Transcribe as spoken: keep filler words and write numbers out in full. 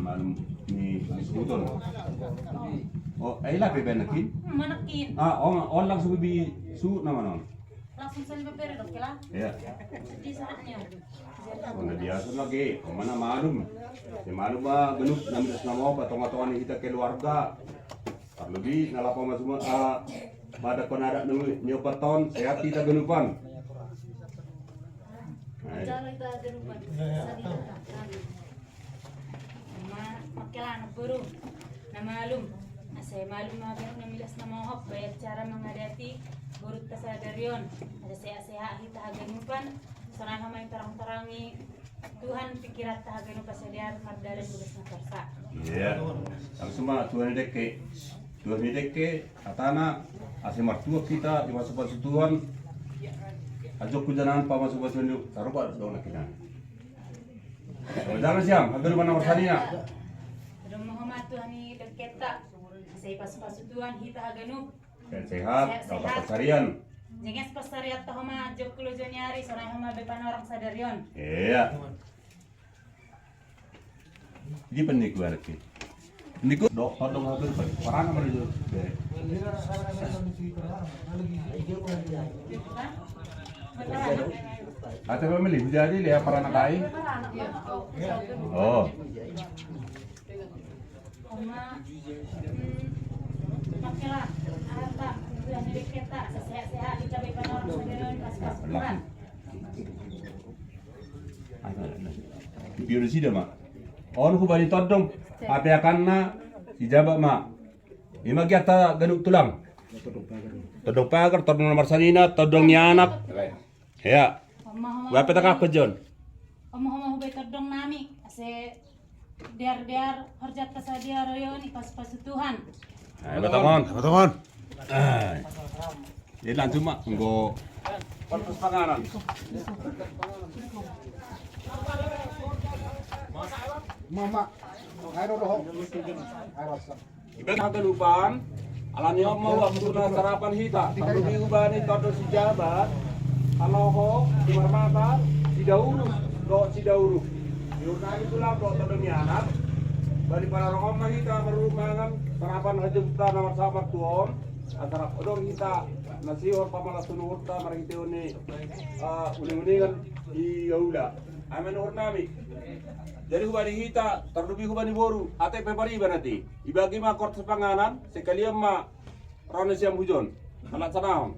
Anu, ni, ni sebuton. Oh, eh, lah, beben nakin. Manakin. Ah, on, on langsung bi su nama non. Langsung saja bebere dong, kila. Iya. Sedih saatnya. Oh, na biasa lagi. Oh, mana malum? Ya, malum, ah, genep enam belas nama apa, tonga-tonga ni kita keluarga. Terlebih nalapa masuk, ah, pada kon ada nyopaton, sehat kita genupan. Nah, iya. Jalo ita ganupan. Sadina. Ma, makelana boru. Na malum. Asa malum ma ganup na milas na mohop, baya cara mangadati boru ta sadarion. Asa sehat-sehat hita haganupan. Sonai homa tarang-tarangi Tuhan pikiran ta haganupan, asa dia mardalan tugas na torsa. Iya. Langsung ma Tuhan dekke. Tuhan dekke, katana, asa martua kita, di masa pasutuan. Ajok ku janan pa masa pasutuan, tarupa dong na kita. Jangan siang, hampir mana marsania. Dong ma homa Tuhan i dekketa. Asa pasu-pasu Tuhan hita haganup. Sehat-sehat, dapat pasarian. Jenges pasarian ta homa jok kulo joniari, sonai homa bepan orang sadarion. Iya. Di peniku arki. Niku dok todong hampir parana mana itu. Ate family jadi dia parana kai. Oh. Oma, hmm, pakelah, arata, udah sedikit tak, sehat-sehat, kita berikan orang sendiri pas-pas. Biar sida ma. On ku bani todong. Ape akanna si Jaba ma. Ima giata ganup tulang. Todong pagar, todong na marsanina, todong ni anak. Ya. Wape taka pejon. Oma, oma, hube todong nami. Ase Diar-diar horjat ta sadia royoni pas-pas Tuhan. Ayo, batongon. Batongon. Jadi langsung mak nggo pas panganan. Mama, ayo roho. Ayo rasa. Ibadah kelupan. Alani homa waktuna sarapan hita, tapi hubani todong si Jabat, aloho, si Marmata, si Daurus, do si Daurus. Diurnani tulang do todong ni anak, bani panarong ma hita marurung mangan, sarapan hajunta na marsahabat tuon, asarap odong hita, nasihor pamala sunuhurta, marhiteon ni, ah, uning-uningan, i aula. Amen urnami. Jadi hubani hita, terlebih hubani boru, ate pe pariban ati. Ibagi ma korte panganan, sekalian ma Rona siam hujon. Anak sanahon.